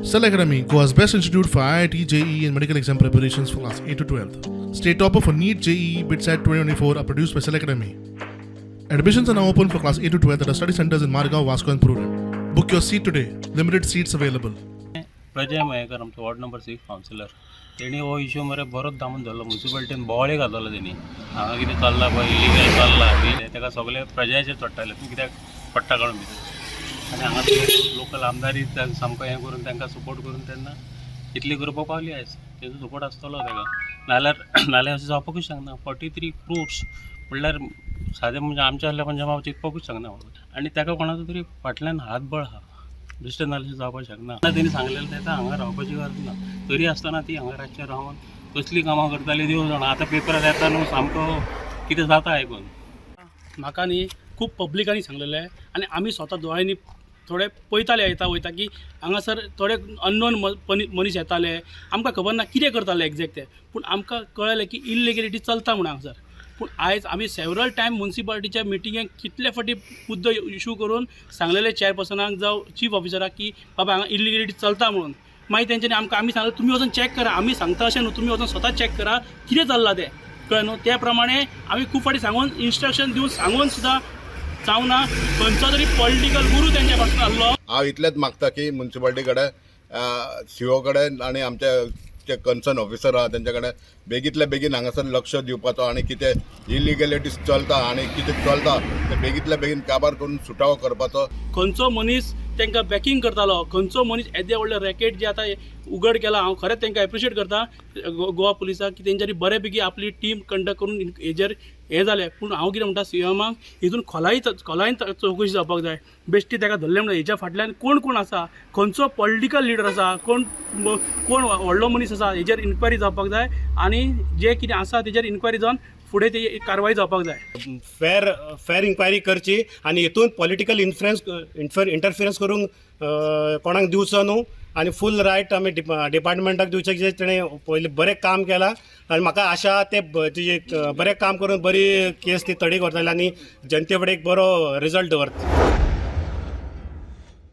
Cell Academy, Goa's best institute for IIT, JEE, and medical exam preparations for class 8 to 12. State topper for NEET, JEE, BITSAT 2024 are produced by Cell Academy. Admissions are now open for class 8 to 12 at our study centers in Margao, Vasco, and Prudent. Book your seat today. Limited seats available. Prajay Mayekar, आमचो ward number 6 councillor, तेणी हो issue मरे बरोच दामून धरलो. मुन्सिपालिटीन बोवाळी घातलो तेणी, हांगा कितें चल्लां पळय, इलिगल चल्लां बी. तेका सगळे प्रजयाचेर चडटाले, तूं कित्याक पट्टा काडून भितर. आनी हांगा लोकल आमदारी सामको हें करून, तांकां सपोर्ट करून तेन्ना इतली करपाक पावली आयज. तेजो सपोर्ट आसतलो ताका, नाल्यार अशें जावपाकूच शकना. 43 क्रोर्स म्हणल्यार सादें म्हणजे आमच्या आहल्या म्हणजे हांव चिंतपाकूच शकना. आनी ताका कोणाचो तरी फाटल्यान हातबळ आहा, बेश्टें नाल्यार जावपाक शकना. तेणी सांगलेलें तेका हांगा रावपाची गरज ना, तरी आसतना ती हांगा रातचे रावन कसलीं कामां करताली देव जाणा. आतां पेपरार येता न्हू, सामको कितें जाता आयकून. म्हाका न्ही खूब पब्लिकांनी सांगलेलें आनी आमी स्वता दोळ्यांनी थोडे पळयताले येता वयता की हांगासर थोडे अननोन मनीस येताले. आमकां खबर ना कितें करताले एग्जॅक्ट ते, पूण आमकां कळ्ळें की इलिगेलिटी चलता म्हूण हांगासर. पूण आयज आमी सेवरल टायम मुन्सिपालिटीच्या मिटिंगेक कितले फावटी मुद्दो इशू करून सांगलेले चॅरपर्सनाक जावं चीफ ऑफिसराक की बाबा, हांगा इलिगेलिटी चलता म्हणून. मागीर तेंच्यांनी आमकां, आमी सांगलें, तुमी वचून चॅक करा, आमी सांगता अशें न्हू, तुमी वचून स्वता चॅक करा कितें चल्लां तें. कळ्ळें न्हू? त्या प्रमाणे आमी खूब फावटी सांगून, इन्स्ट्रक्शन दिवन सांगून सुद्दां जावना. खंयचो तरी पॉलिटिकल गुरू तेंच्या पासून आहलो. हांव इतलेंच मागता की मुन्सिपालिटी कडेन, सीओ कडेन आनी आमचे जे कन्सर्न ऑफिसर आहा तेंच्या कडेन बेगींतल्या बेगीन हांगासर लक्ष दिवपाचो आनी कितें इलिगलिटीज चलता आनी कितें चलता तें बेगींतल्या बेगीन काबार करून सुटावो करपाचो. खंयचो मनीस तांकां बॅकींग करतालो, खंयचो मनीस येदें व्हडलें रॅकेट जें आतां उगड केलां, हांव खरेंच तांकां एप्रिशिएट करता गोवा पुलिसाक की तेंच्यांनी बरे पैकी आपली टीम कंडक्ट करून हेजेर हें जालें. पूण हांव कितें म्हणटा, सीएमाक हितून खोलायेन चवकशी जावपाक जाय. बेश्टी ताका धरलें म्हणून हेच्या फाटल्यान कोण कोण आसा, खंयचो पॉलिटिकल लिडर आसा, कोण कोण व्हडलो मनीस आसा, हेजेर इन्क्वायरी जावपाक जाय आनी जें कितें आसा तेजेर इन्क्वायरी जावन फुडें ती कारवाय जावपाक जाय. फेर फेर इन्क्वायरी करची आनी हितून पॉलिटिकल इन्फ्लुएन्स इंटरफिरन्स करूंक कोणाक दिवचो न्हू आनी फूल रायट आमी डिपार्टमेंटाक दिवचें, जे तेणें पयलीं बरें काम केलां. आनी म्हाका आशा ते तुजे बरें काम करून बरी केस ती तडीक व्हरतले आनी जनते फुडें एक बरो रिजल्ट दवरता.